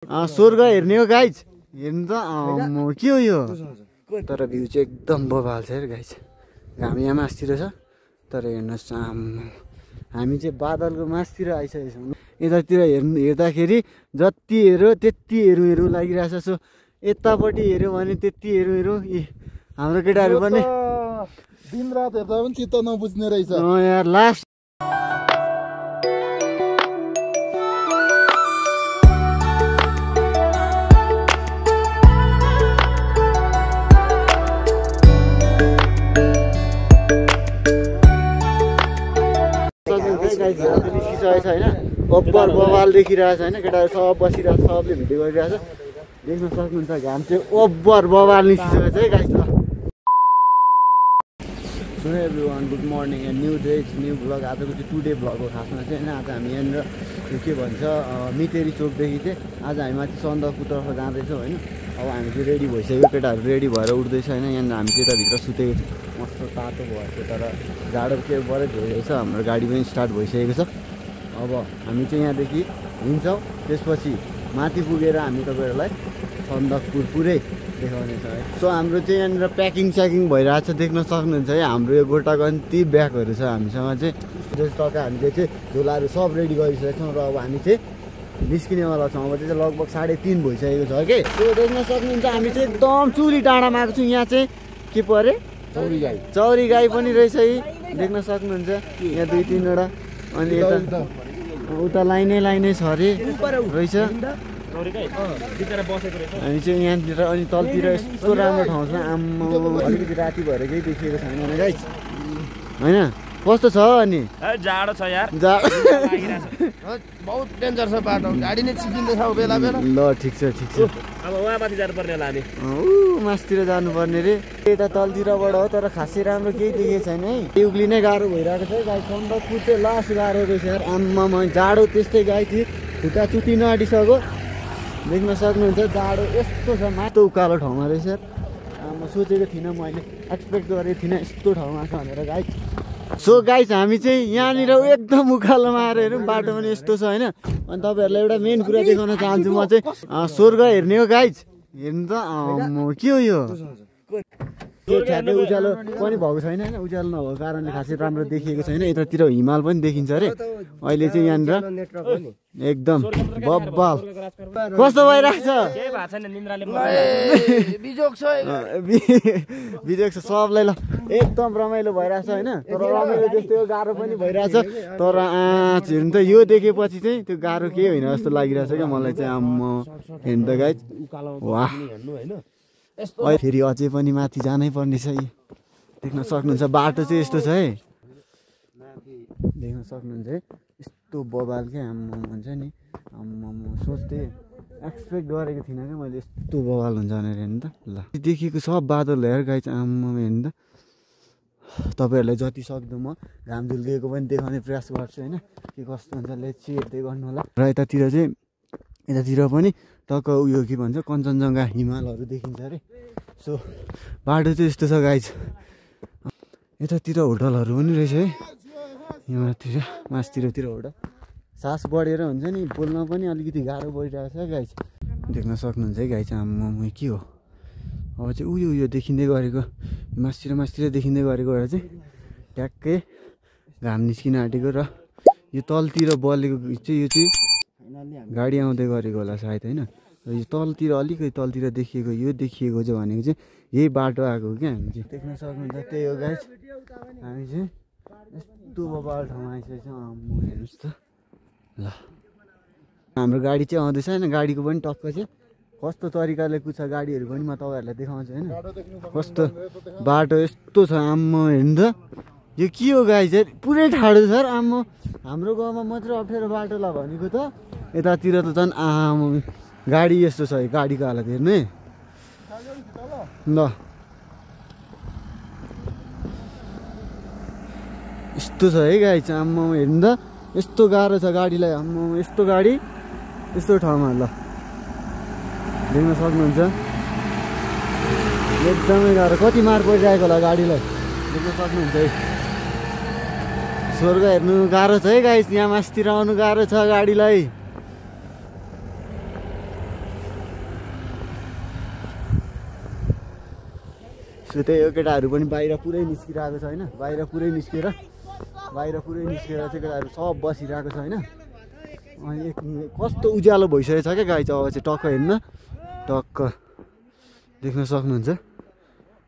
स्वर्ग हेर्ने हो गाइज हेर्नु त के हो यो तर भ्यू चाहिँ एकदम बबाल छ गाइज घाम यहाँ मासतिर छ तर हेर्नुहोस् हामी चाहिँ बादलको मासतिर आइसकेको छौँ यतातिर हेर्दाखेरि जति हेऱ्यो त्यति हेरौँ लागिरहेछ सो यतापट्टि हेऱ्यो भने त्यति हेरौँ हाम्रो केटाहरू पनि दिन रात हेर्दा पनि चित्त नबुझ्ने रहेछ यार लास्ट निस्किसकेको छ होइन अब्बर बवाल देखिरहेछ होइन केटाहरू सब बसिरहेछ सबले भिडियो गरिरहेछ देख्न सक्नुहुन्छ घाम चाहिँ अब्बर बवाल निस्किसकेको छ है गाइस ल so everyone good morning and new day new vlog आजको चाहिँ टुडे भ्लग हो खासमा चाहिँ होइन आज हामी यहाँनिर के भन्छ मितेरी चोकदेखि चाहिँ आज हामी माथि सन्दकपुरतर्फ जाँदैछौँ होइन अब हामी चाहिँ रेडी भइसक्यो केटाहरू रेडी भएर उठ्दैछ होइन यहाँनिर हामी चाहिँ यताभित्र सुतेको छ मस्त तातो भएको थियो तर जाडो चाहिँ बढै भइरहेको छ हाम्रो गाडी पनि स्टार्ट भइसकेको छ अब हामी चाहिँ यहाँदेखि हिँड्छौँ त्यसपछि माथि पुगेर हामी तपाईँहरूलाई सन्दकपुर पुरै देखाउनेछ है सो हाम्रो चाहिँ यहाँनिर प्याकिङ स्याकिङ भइरहेको छ देख्न सक्नुहुन्छ है हाम्रो यो गोटागन्ती ब्यागहरू छ हामीसँग चाहिँ जस्तो टक्क हामीले चाहिँ झोलाहरू सब रेडी गरिसकेको छौँ र अब हामी चाहिँ निस्किनेवाला छौँ अब चाहिँ लगभग 3:30 भइसकेको छ कि सो देख्न सक्नुहुन्छ हामी चाहिँ एकदम चुरी डाँडामा आएको छौँ यहाँ चाहिँ के परे चौरी गाई पनि रहेछ है देख्न सक्नुहुन्छ यहाँ 2-3वटा अनि यता उता लाइनै छ अरे रहेछ हामी चाहिँ यहाँतिर अनि तलतिर यस्तो राम्रो ठाउँ छ आम्मा अलिकति राति भएर केही देखिएको छैन गाइस होइन कस्तो छ अनि जाडो छ यार बहुत डेन्जर छ बाटो गाडी नै चिकिँदैछ बेला बेला ल ठिक छ अब वहाँ माथि जानुपर्ने होला हामी मासतिर जानुपर्ने रे यता तलतिरबाट हो तर खासै राम्रो केही देखेको छैन है उक्लिनै गाह्रो भइरहेको छ गाई सन्दकपुर चाहिँ लास्ट गाह्रो रहेछ यार आम्मामा जाडो त्यस्तै गाई थियो खुट्टा चुटिन आँटिसक्यो देख्न सक्नुहुन्छ जाडो यस्तो छ माटो उकालो ठाउँमा रहेछ यार म सोचेको थिइनँ मैले एक्सपेक्ट गरेको थिइनँ यस्तो ठाउँमा छ भनेर गाई सो गाइस हामी चाहिँ यहाँनिर एकदम उकालोमा आएर हेरौँ बाटो पनि यस्तो छ होइन अनि तपाईँहरूलाई एउटा मेन कुरा देखाउन चाहन्छु म चाहिँ स्वर्ग हेर्ने हो गाइस हेर्नु त के हो यो ठ्याक्कै उज्यालो पनि भएको छैन होइन उज्यालो नभएको कारणले खासै राम्रो देखिएको छैन यतातिर हिमाल पनि देखिन्छ अरे अहिले चाहिँ यहाँनिर एकदम बब्बाल कस्तो भइरहेको छ सबलाई ल एकदम रमाइलो भइरहेछ होइन तर रमाइलो त्यस्तै हो गाह्रो पनि भइरहेछ तर हेर्नु त यो देखेपछि चाहिँ त्यो गाह्रो केही होइन जस्तो लागिरहेछ क्या मलाई चाहिँ आम्मा हेर्नु त गाइस वाह फेरि अझै पनि माथि जानै पर्ने छ देख्न सक्नुहुन्छ बाटो चाहिँ यस्तो छ है देख्न सक्नुहुन्छ है यस्तो बबाल क्या आम्मा हुन्छ नि आम्मा सोच्थेँ एक्सपेक्ट गरेको थिइनँ क्या मैले यस्तो बवाल हुन्छ भनेर हेर्नु त ल देखिएको सब बादल हेर गाई चाहिँ आम्मा हेर्नु त तपाईँहरूलाई जति सक्दो म घाम झुल्किएको पनि देखाउने प्रयास गर्छु होइन के कस्तो हुन्छ लेट्सी हेर्दै गर्नु होला र यतातिर पनि टक्क उयो के भन्छ कञ्चनजङ्घा हिमालहरू देखिन्छ अरे सो बाटो चाहिँ यस्तो छ गाइज यतातिर होटलहरू पनि रहेछ है हिमालतिर मासतिर होटल सास बढेर हुन्छ नि बोल्न पनि अलिकति गाह्रो भइरहेको छ गाइज देख्न सक्नुहुन्छ है गाइज आम्मा के हो अब चाहिँ उयो देखिँदै गरेको मासतिर देखिँदै गरेको एउटा चाहिँ ट्याक्कै घाम निस्किन आँटेको र यो तलतिर बलेको चाहिँ यो चाहिँ गाडी आउँदै गरेको होला सायद होइन र यो तलतिर अलिकति तलतिर देखिएको यो देखिएको चाहिँ भनेको चाहिँ यही बाटो आएको क्या हामी चाहिँ देख्न सक्नुहुन्छ त्यही हो गाइस हामी चाहिँ यस्तो बबाल ठाउँमा आइसकेको छौँ हेर्नुहोस् त ल हाम्रो गाडी चाहिँ आउँदैछ होइन गाडीको पनि टक्क चाहिँ कस्तो तरिकाले कुद्छ गाडीहरू पनि म तपाईँहरूलाई देखाउँछु होइन कस्तो बाटो यस्तो छ आम्मा हेर्नु त यो के हो गाइस पुरै ठाडो छ आम्मा हाम्रो गाउँमा मात्रै अप्ठ्यारो बाटो ल भनेको त यतातिर त झन् आम्मा गाडी यस्तो छ गाडीको हालत हेर्नु है ल यस्तो छ है गाई चाहिँ आम्मा हेर्नु त यस्तो गाह्रो छ गाडीलाई आम्मा यस्तो गाडी यस्तो ठाउँमा ल देख्न सक्नुहुन्छ एकदमै गाह्रो कति मार परिरहेको होला गाडीलाई देख्न सक्नुहुन्छ है स्वर्ग हेर्नु गाह्रो छ है गाइस यहाँ मासतिर आउनु गाह्रो छ गाडीलाई सो त्यही हो केटाहरू पनि बाहिर पुरै निस्किरहेको छ होइन बाहिर पुरै निस्केर चाहिँ केटाहरू सब बसिरहेको छ होइन अनि कस्तो उज्यालो भइसकेको छ क्या गाई चाहिँ अब चाहिँ टक्क हेर्न टक्क देख्न सक्नुहुन्छ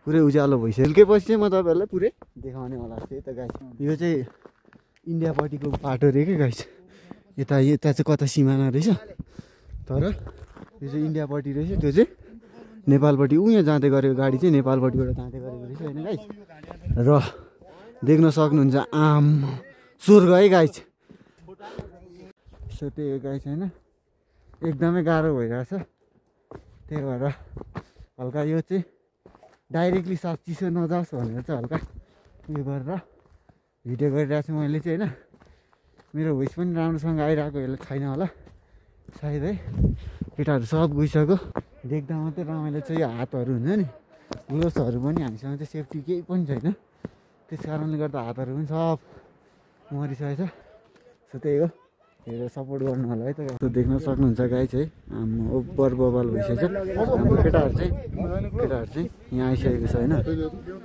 पुरै उज्यालो भइसक्यो पछि चाहिँ म तपाईँहरूलाई पुरै देखाउने होला त्यही त गाई यो चाहिँ इन्डियापट्टिको बाटो रे क्या गाई यता चाहिँ कता सिमाना रहेछ तर यो चाहिँ इन्डियापट्टि रहेछ त्यो चाहिँ नेपालपट्टि यहाँ जाँदै गरेको गाडी चाहिँ नेपालपट्टिबाट जाँदै गरेको रहेछ होइन गाई र देख्न सक्नुहुन्छ आम स्वर्ग है गाई सो त्यही हो गाई होइन एकदमै गाह्रो भइरहेछ त्यही भएर हल्का यो चाहिँ डाइरेक्टली साथ चिसो नजाओस् भनेर चाहिँ हल्का उयो गरेर भिडियो गरिरहेको छु मैले चाहिँ होइन मेरो भोइस पनि राम्रोसँग आइरहेको छैन होला सायद है केटाहरू सब गइसक्यो देख्दा मात्रै रमाइलो चाहिँ यो हातहरू हुन्छ नि ग्लोभ्सहरू पनि हामीसँग चाहिँ सेफ्टी केही पनि छैन त्यस कारणले गर्दा हातहरू पनि सब मरिसकेछ सो त्यही हो हेरेर सपोर्ट गर्नु होला है त देख्न सक्नुहुन्छ गाई चाहिँ हाम्रो ओभर बबाल भइसकेछ हाम्रो केटाहरू चाहिँ यहाँ आइसकेको छ होइन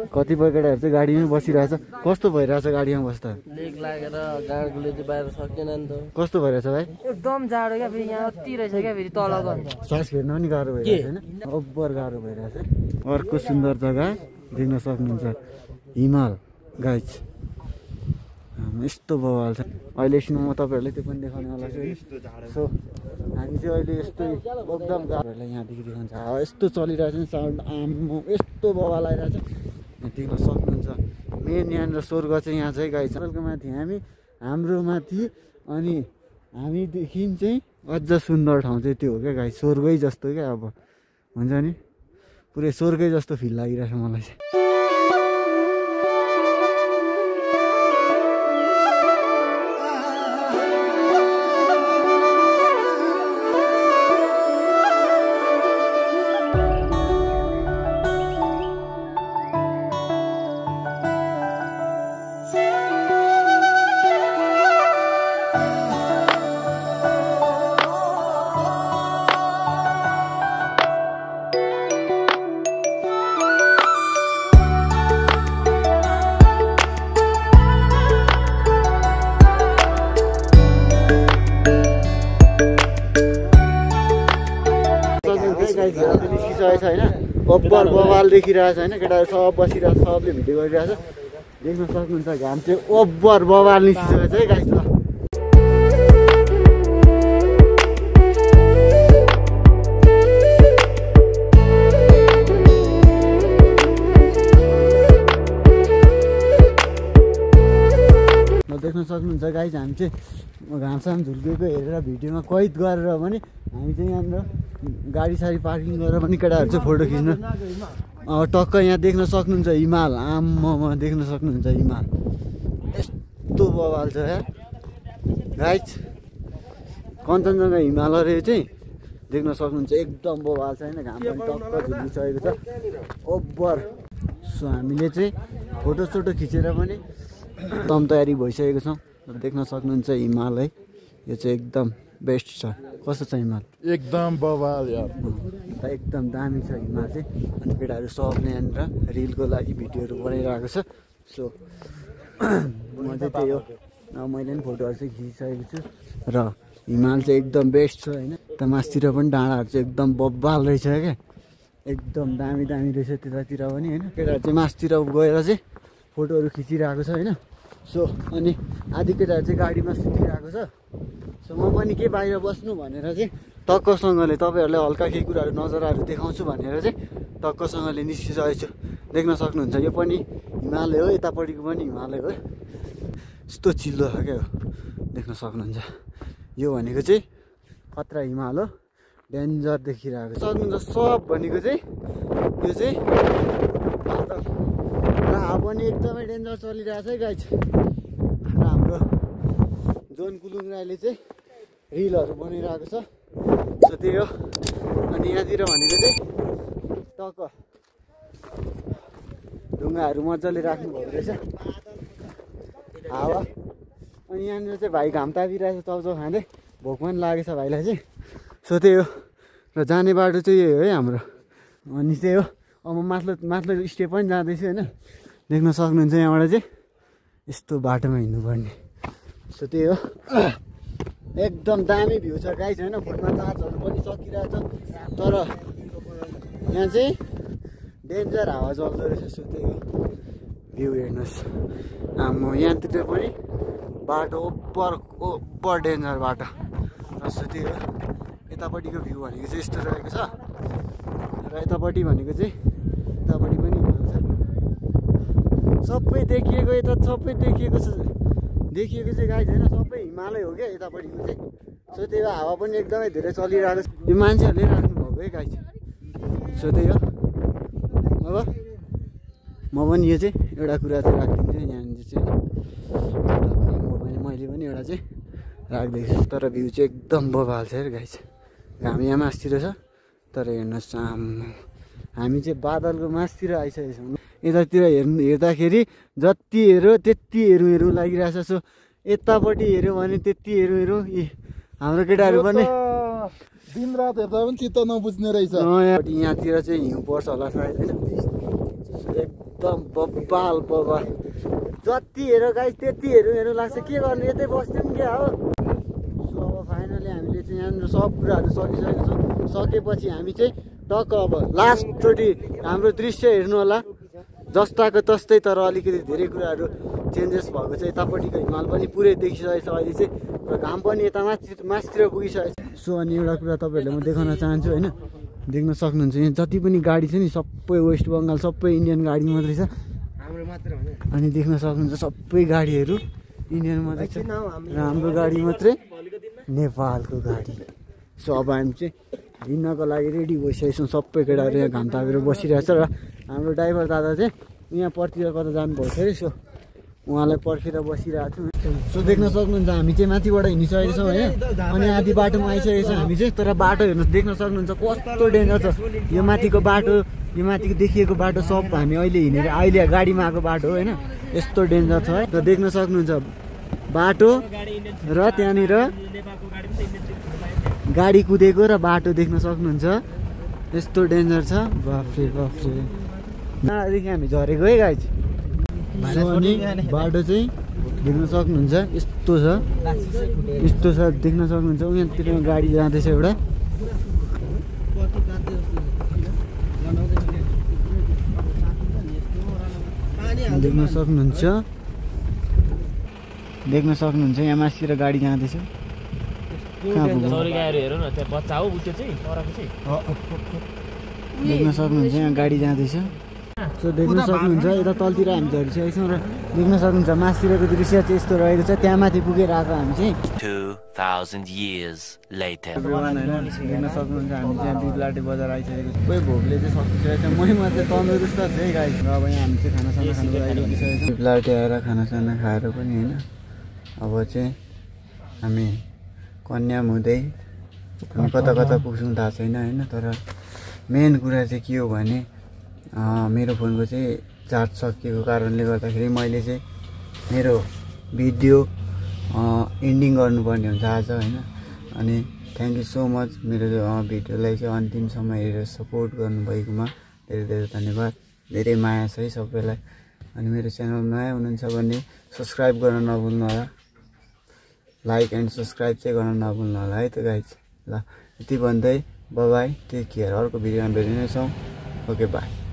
कतिपय केटाहरू चाहिँ गाडीमै बसिरहेछ कस्तो भइरहेछ गाडीमा बस्दा लेक लागेर गाडीले चाहिँ बाहिर सकिएन नि त कस्तो भइरहेछ भाइ एकदम जाडो क्या फेरि यहाँ यति रहेछ क्या फेरि तलको सास फेर्न पनि गाह्रो भइरहेछ होइन ओभर गाह्रो भइरहेछ अर्को सुन्दर जग्गा देख्न सक्नुहुन्छ हिमाल गाई यस्तो बवाल छ अहिले एकछिन म तपाईँहरूलाई त्यो पनि देखाउने वाला छु सो हामी चाहिँ अहिले यस्तो एकदम गाह्रोहरूलाई यहाँदेखि देखाउँछ हावा यस्तो चलिरहेछ नि साउन्ड आम्मो यस्तो बवाल आइरहेछ देख्न सक्नुहुन्छ मेन यहाँनिर स्वर्ग चाहिँ यहाँ चाहिँ गाई छ माथि हाम्रो माथि अनि हामीदेखि चाहिँ अझ सुन्दर ठाउँ चाहिँ त्यो हो क्या गाई स्वर्गै जस्तो क्या अब हुन्छ नि पुरै स्वर्गै जस्तो फिल लागिरहेछ मलाई चाहिँ निस्किसकेको छ होइन ओभर बवाल देखिरहेछ होइन केटाहरू सब बसिरहेछ सबले भिडियो गरिरहेछ देख्न सक्नुहुन्छ घाम चाहिँ ओभर बवाल निस्किसकेको छ है गाइस ल देख्न सक्नुहुन्छ गाइस हामी चाहिँ घामसाम झुल्केको हेरेर भिडियोमा कैद गरेर पनि हामी चाहिँ यहाँनिर गाडी साडी पार्किङ गरेर पनि केटाहरू चाहिँ फोटो खिच्न टक्क यहाँ देख्न सक्नुहुन्छ हिमाल आम्ममा देख्न सक्नुहुन्छ हिमाल यस्तो बवाल छ यार गाइस कञ्चनजङ्घा हिमाल अरे चाहिँ देख्न सक्नुहुन्छ एकदम बवाल छ होइन घाम पनि टक्क झुलिसकेको छ ओभर सो हामीले चाहिँ फोटोसोटो खिचेर पनि एकदम तयारी भइसकेको छौँ देख्न सक्नुहुन्छ हिमाल है यो चाहिँ एकदम बेस्ट छ कस्तो छ हिमाल एकदम बवाल यार एकदम दामी छ हिमाल चाहिँ अनि केटाहरू सबले यहाँनिर रिलको लागि भिडियोहरू बनाइरहेको छ सो म चाहिँ त्यही हो मैले पनि फोटोहरू चाहिँ खिचिसकेको छु र हिमाल चाहिँ एकदम बेस्ट छ होइन त मासतिर पनि डाँडाहरू चाहिँ एकदम बब्बाल रहेछ क्या एकदम दामी दामी रहेछ त्यतातिर पनि होइन केटाहरू चाहिँ मासतिर गएर चाहिँ फोटोहरू खिचिरहेको छ होइन सो अनि आधी केटाहरू चाहिँ गाडीमा सुतिरहेको छ सो म पनि के बाहिर बस्नु भनेर चाहिँ टक्कसँगले तपाईँहरूलाई हल्का केही कुराहरू नजराहरू देखाउँछु भनेर चाहिँ टक्कसँगले निस्किसकेको छु देख्न सक्नुहुन्छ यो पनि हिमालय हो यतापट्टिको पनि हिमालय हो यस्तो चिल्लो छ क्या हो देख्न सक्नुहुन्छ यो भनेको चाहिँ खतरा हिमाल हो डेन्जर देखिरहेको सक्नुहुन्छ सब भनेको चाहिँ यो चाहिँ र हावा पनि एकदमै डेन्जर चलिरहेको छ है गाइस र हाम्रो जोन कुलुङ राईले चाहिँ रिलहरू बनाइरहेको छ सो त्यही हो अनि यहाँतिर भनेको चाहिँ टक्क ढुङ्गाहरू मजाले राख्नुभएको रहेछ हावा अनि यहाँनिर चाहिँ भाइ घाम तापिरहेको छ चाउचाउ खाँदै भोक पनि लागेको छ भाइलाई चाहिँ सो त्यही हो र जाने बाटो चाहिँ यही हो है हाम्रो अनि त्यही हो अब म माथिल्लो स्टेप पनि जाँदैछु होइन देख्न सक्नुहुन्छ यहाँबाट चाहिँ यस्तो बाटोमा हिँड्नुपर्ने सो त्यही हो एकदम दामी भ्यू छ गाइस होइन फोनमा चार्जहरू पनि सकिरहेछ तर यहाँ चाहिँ डेन्जर हावा चल्दो रहेछ सो त्यही हो भ्यू हेर्नुहोस् हाम्रो यहाँतिर पनि बाटो ओभर डेन्जर बाटो जस्तो त्यही हो यतापट्टिको भ्यू भनेको चाहिँ यस्तो रहेको छ र यतापट्टि भनेको चाहिँ यतापट्टि पनि सबै देखिएको यता सबै देखिएको चाहिँ गाइस होइन सबै हिमालय हो क्या यतापट्टिको चाहिँ सो त्यही हो हावा पनि एकदमै धेरै चलिरहेको छ यो मान्छेहरूले राख्नुभएको है गाइस सो त्यही हो अब म पनि यो चाहिँ एउटा कुरा चाहिँ राखिदिन्छु यहाँनिर चाहिँ मैले पनि एउटा चाहिँ राख्दैछु तर भ्यू चाहिँ एकदम बबाल छ है गाइस घाम यहाँ मासतिर छ तर हेर्नुहोस् हामी चाहिँ बादलको मासतिर आइसकेको छौँ यतातिर हेर्दाखेरि जति हेऱ्यो त्यति हेरौँ लागिरहेछ सो यतापट्टि हेऱ्यो भने त्यति हेरौँ हाम्रो केटाहरू पनि दिनरात हेर्दा पनि चित्त नबुझ्ने रहेछ यहाँतिर चाहिँ हिउँ पर्छ होला सायद होइन एकदम बबाल जति हेऱ्यो गाइस त्यति हेरौँ लाग्छ के गर्ने यतै बस्थ्यौँ क्या हो सो अब फाइनली हामीले चाहिँ यहाँनिर सब कुराहरू सकिसकेको छौँ सकेपछि हामी चाहिँ टक्क अब लास्टचोटि हाम्रो दृश्य हेर्नु होला जस्ताको तस्तै तर अलिकति धेरै कुराहरू चेन्जेस भएको छ यतापट्टिको हिमाल पनि पुरै देखिसकेको छ अहिले चाहिँ र घाम पनि यता मासतिर पुगिसकेको छ सो अनि एउटा कुरा तपाईँहरूलाई म देखाउन चाहन्छु होइन देख्न सक्नुहुन्छ यहाँ जति पनि गाडी छ नि सबै वेस्ट बङ्गाल सबै इन्डियन गाडी मात्रै छ अनि देख्न सक्नुहुन्छ सबै गाडीहरू इन्डियन मात्रै छ र हाम्रो गाडी मात्रै नेपालको गाडी सो अब हामी चाहिँ हिँड्नको लागि रेडी भइसकेको छौँ सबै केटाहरू यहाँ घाम तापेर बसिरहेछ र हाम्रो ड्राइभर दादा चाहिँ यहाँ पर्तिर कता जानुभएको छ अरे सो उहाँलाई पर्खेर बसिरहेको छौँ सो देख्न सक्नुहुन्छ हामी चाहिँ माथिबाट हिँडिसकेको छौँ होइन अनि आधी बाटोमा आइसकेको छ हामी चाहिँ तर बाटो हेर्नु देख्न सक्नुहुन्छ कस्तो डेन्जर छ यो माथिको बाटो यो माथिको देखिएको बाटो सब हामी अहिले गाडीमा आएको बाटो हो होइन यस्तो डेन्जर छ है र देख्न सक्नुहुन्छ बाटो र त्यहाँनिर गाडी कुदेको र बाटो देख्न सक्नुहुन्छ यस्तो डेन्जर छ बाफ्रे यहाँदेखि हामी झरेको है गाइस अनि बाटो चाहिँ देख्न सक्नुहुन्छ यस्तो छ देख्न सक्नुहुन्छ उहाँतिर गाडी जाँदैछ एउटा देख्न सक्नुहुन्छ यहाँ मासिएर गाडी जाँदैछ देख्न सक्नुहुन्छ यहाँ गाडी जाँदैछ सो देख्न सक्नुहुन्छ यता तलतिर हामी झरिसकेको छौँ र देख्न सक्नुहुन्छ मासतिरको दृश्य चाहिँ यस्तो रहेको छ त्यहाँ माथि पुगेर आएको हामी चाहिँ 2000 years later देख्न सक्नुहुन्छ हामी चाहिँ बिपलाटे बजार आइसकेको छ कोही भोकले चाहिँ सकिसकेको छ मै मात्रै तन्दुरुस्त छ है गाइस र अब यहाँ हामी चाहिँ खानासाना खानु लागिसकेको छ बिपलाटे आएर खानासाना खाएर पनि होइन अब चाहिँ हामी कन्याम हुँदै हामी कता पुग्छौँ थाहा छैन होइन तर मेन कुरा चाहिँ के हो भने मेरो फोनको चाहिँ चार्ज सकिएको कारणले गर्दाखेरि मैले चाहिँ मेरो भिडियो एन्डिङ गर्नुपर्ने हुन्छ आज होइन अनि थ्याङ्क यू सो मच मेरो भिडियोलाई चाहिँ अन्तिमसम्म हेरेर सपोर्ट गर्नुभएकोमा धेरै धेरै धन्यवाद धेरै माया छ है सबैलाई अनि मेरो च्यानल नयाँ हुनुहुन्छ भने सब्सक्राइब गर्न नभुल्नु होला लाइक एन्ड सब्सक्राइब चाहिँ गर्न नभुल्नु होला है त गाइज ल यति भन्दै बाई टेक केयर अर्को भिडियोमा भेट्नेछौँ ओके बाई